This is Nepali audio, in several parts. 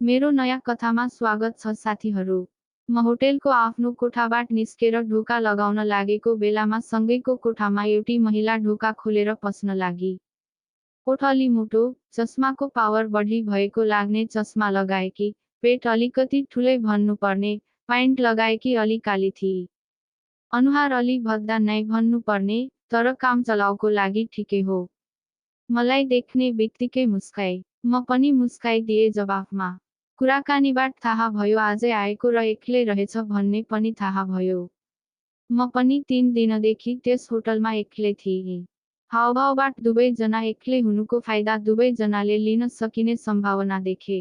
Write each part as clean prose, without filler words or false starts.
मेरो नयाँ कथामा स्वागत छ साथीहरू। म होटेलको आफ्नो कोठाबाट निस्केर ढोका लगाउन लागेको बेलामा सँगैको कोठामा एउटी महिला ढोका खोलेर पस्न लागी। ओठ अलि मोटो, चस्माको पावर बढी भएको लाग्ने चस्मा लगाएकी, पेट अलिकति ठुलै भन्नुपर्ने, प्यान्ट लगाएकी अलि काली थिई। अनुहार अलि भद्दा नै भन्नुपर्ने, तर काम चलाउको लागि ठिकै हो। मलाई देख्ने बित्तिकै मुस्काए। म पनि मुस्काइदिए जवाफमा। कुराकानीबाट थाहा भयो आजै आएको र एक्लै रहेछ भन्ने पनि थाहा भयो। म पनि 3 दिनदेखि त्यस होटलमा एक्लै थिएँ। हावभावबाट दुवैजना एक्लै हुनुको फाइदा दुवैजनाले लिन सकिने सम्भावना देखे।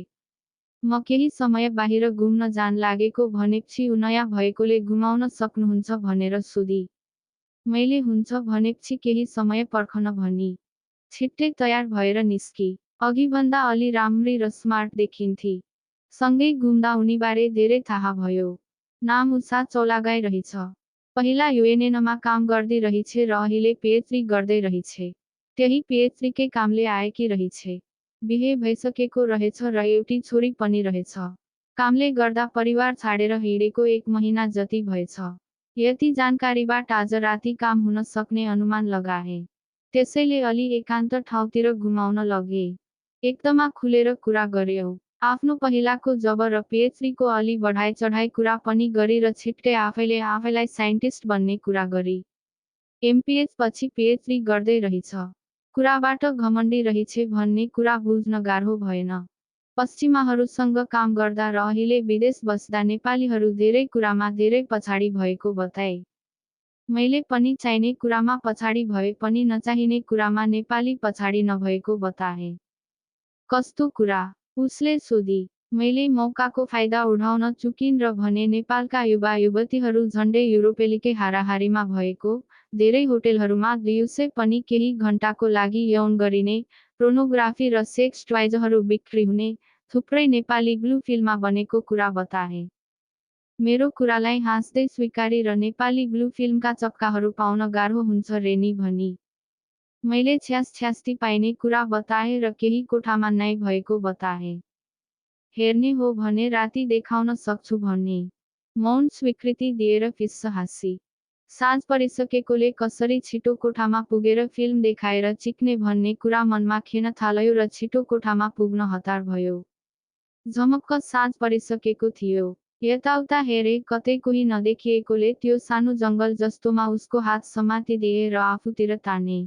म केही समय बाहिर घुम्न जान लागेको भनेपछि उ नयाँ भएकोले घुमाउन सक्नुहुन्छ भनेर सोधी। मैले हुन्छ भनेपछि केही समय पर्खन भनी। छिट्टै तयार भएर निस्की। अघिभन्दा अलि राम्री र स्मार्ट देखिन्थी। सँगै घुम्दा उनीबारे धेरै थाहा भयो। नाम उषा चौलागाई रहेछ। पहिला युएनएनमा काम गर्दै रहिछे र अहिले पीएचडी गर्दै रहिछे। त्यही पीएचडीकै कामले आएकी रहिछे। बिहे भइसकेको रहेछ र एउटी छोरी पनि रहेछ। कामले गर्दा परिवार छाडेर हिँडेको 1 महिना जति भएछ। यति जानकारीबाट आज राति काम हुन सक्ने अनुमान लगाए। त्यसैले अलि एकान्त ठाउँतिर घुमाउन लगे। एकदमा खुलेर कुरा गर्यौ। आफ्नो पहिलाको जब र पीएचडीको अलि बढाइ चढाइ कुरा पनि गरी र छिट्टै आफैलाई साइन्टिस्ट बन्ने कुरा गरी। एमपीएच पछि पीएचडी गर्दै रहिछ। कुराबाट घमण्डी रहिछे भन्ने कुरा बुझ्न गाह्रो भएन। पश्चिमाहरूसँग काम गर्दा र अहिले विदेश बस्दा नेपालीहरू धेरै कुरामा धेरै पछाडि भएको बताए। मैले पनि चाहिने कुरामा पछाडि भए पनि नचाहिने कुरामा नेपाली पछाडि नभएको बताए। कस्तो कुरा? उसले सोधी। मैले मौकाको फाइदा उठाउन चुकिन र भने नेपालका युवा युवतीहरू झण्डै युरोपेलीकै हाराहारीमा भएको, धेरै होटेलहरूमा दिउँसै पनि केही घण्टाको लागि यौन गरिने, पोर्नोग्राफी र सेक्स ट्वाइजहरू बिक्री हुने, थुप्रै नेपाली ब्लू फिल्ममा बनेको कुरा बताए। मेरो कुरालाई हाँस्दै स्वीकारी र नेपाली ब्लू फिल्मका चक्काहरू पाउन गाह्रो हुन्छ रेनी भनी। मैले छ्यास्ती पाइने कुरा बताए र केही कोठामा नै भएको बताए। हेर्ने हो भने राति देखाउन सक्छु भन्ने। मौन स्वीकृति दिएर फिस्स हाँसी। साँझ परिसकेकोले कसरी छिटो कोठामा पुगेर फिल्म देखाएर चिक्ने भन्ने कुरा मनमा खेन थाल्यो र छिटो कोठामा पुग्न हतार भयो। झमक्क साँझ परिसकेको थियो। यताउता हेरे कतै कोही नदेखिएकोले त्यो सानो जङ्गल जस्तोमा उसको हात समातिदिए र आफूतिर ताने।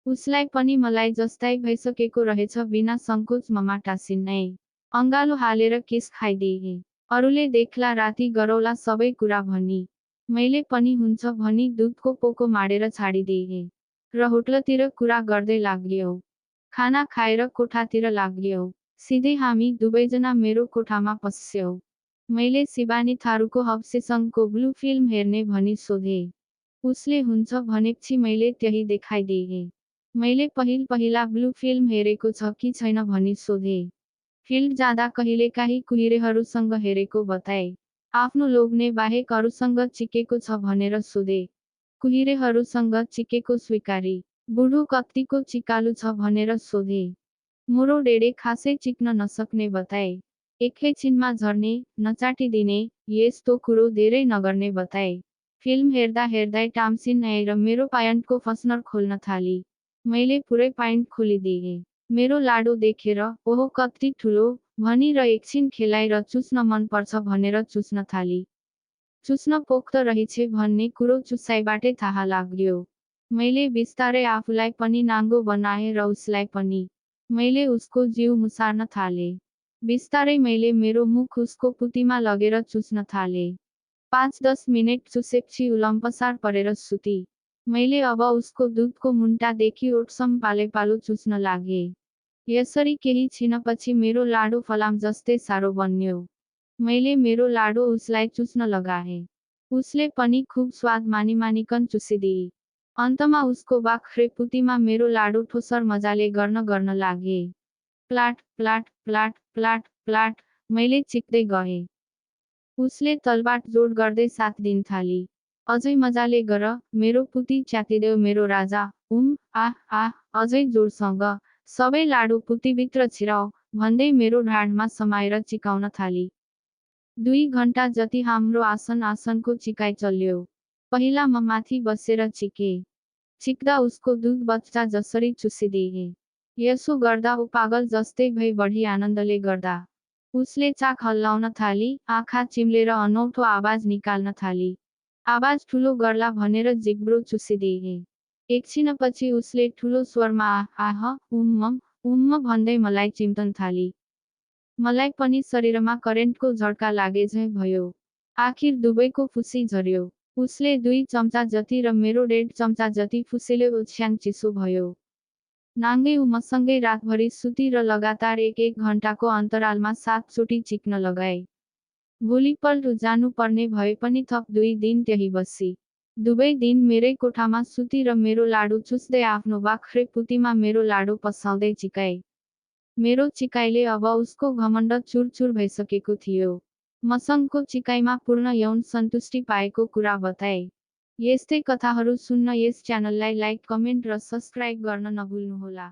उसलाई पनि मलाई जस्तै भइसकेको रहेछ बिना सङ्कोच ममा टासिन्नै। अङ्गालो हालेर किस खाइदिए। अरूले देख्ला राति गरौला सबै कुरा भनी। मैले पनि हुन्छ भनी दुधको पोको माडेर छाडिदिए। र होटलतिर कुरा गर्दै लाग्यौ। खाना खाएर कोठातिर लाग्यौ। सिधै हामी दुवैजना मेरो कोठामा पस्यौ। मैले शिवानी थारूको हब्सेसङको ब्लू फिल्म हेर्ने भनी सोधे। उसले हुन्छ भनेपछि मैले त्यही देखाइदिए। मैले पहिला ब्लू फिल्म हेरेको छ कि छैन भनी सोधे। फिल्ड जाँदा कहिलेकाहीँ कुहिरेहरूसँग हेरेको बताए। आफ्नो लोग्ने बाहेक अरूसँग चिकेको छ भनेर सोधे। कुहिरेहरूसँग चिकेको स्वीकारी। बुढो कत्तिको चिकालु छ भनेर सोधे। मोरो डेडे खासै चिक्न नसक्ने बताए। एकैछिनमा झर्ने, नचाटिदिने, यस्तो कुरो धेरै नगर्ने बताए। फिल्म हेर्दा हेर्दै टाम्सिन आएर मेरो प्यान्टको फस्नर खोल्न थाली। मैले पुरै प्यान्ट खोलिदिएँ। मेरो लाडो देखेर, ओहो कति ठुलो, भनी र एकछिन खेलाएर चुस्न मन पर्छ भनेर चुस्न थाली। चुस्न पोख्त रहिछे भन्ने कुरो चुसाइबाटै थाहा लाग्यो। मैले बिस्तारै आफूलाई पनि नाङ्गो बनाए र उसलाई पनि। मैले उसको जिउ मुसार्न थाले। बिस्तारै मैले मेरो मुख उसको पुतीमा लगेर चुस्न थाले। 5-10 मिनेट चुसेपछि उलम्पसार परेर सुती। मैले अब उसको दुधको मुन्टादेखि ओठसम्म पालैपालो चुस्न लागे। यसरी केही छिनपछि मेरो लाडो फलाम जस्तै साह्रो बन्यो। मैले मेरो लाडो उसलाई चुस्न लगाए। उसले पनि खुब स्वाद मानिकन चुसिदिए। अन्तमा उसको बाख्रे पुतीमा मेरो लाडो ठोसर मजाले गर्न लागे। Plot plot plot plot plot मैले चिक्दै गएँ। उसले तलबाट जोड गर्दै साथ दिन थाली। अझै मजाले गर, मेरो पुती च्यातिदेऊ मेरो राजा, आह, अझै जोडसँग, सबै लाडो पुतीभित्र छिराऊ, भन्दै मेरो ढाडमा समाएर चिकाउन थाली। 2 घण्टा जति हाम्रो आसनको चिकाइ चल्यो। पहिला म माथि बसेर चिके। चिक्दा उसको दुध बच्चा जसरी चुसिदिए। यसो गर्दा ऊ पागल जस्तै भई बढी आनन्दले गर्दा उसले चाक हल्लाउन थाली, आँखा चिम्लेर अनौठो आवाज निकाल्न थाली। आवाज ठुलो गर्ला भनेर जिब्रो चुसिदिए। एकछिनपछि उसले ठुलो स्वरमा आह उम्म भन्दै मलाई चिम्टन थाली। मलाई पनि शरीरमा करेन्टको झड्का लागे झैं भयो। आखिर दुवैको फुसी झर्यो। उसले 2 चम्चा जति र मेरो 1.5 चम्चा जति फुसेले ओछ्यान चिसो भयो। नाङ्गे ऊ मसँगै रातभरि सुती र लगातार 1 घण्टाको अन्तरालमा 7 चोटि चिक्न लगाए। भोलिपल्ट जानु पर्ने भए पनि थप 2 दिन त्यही बसी। दुवै दिन मेरै कोठामा सुती र मेरो लाडु चुस्दै आफ्नो बाख्रे पुतीमा मेरो लाडु पसाउँदै चिकाए। मेरो चिकाइले अब उसको घमण्ड चुरचुर भइसकेको थियो। मसँगको चिकाइमा पूर्ण यौन सन्तुष्टि पाएको कुरा बताए। यस्तै कथाहरू सुन्न यस च्यानललाई लाइक, कमेन्ट र सब्स्क्राइब गर्न नभुल्नुहोला।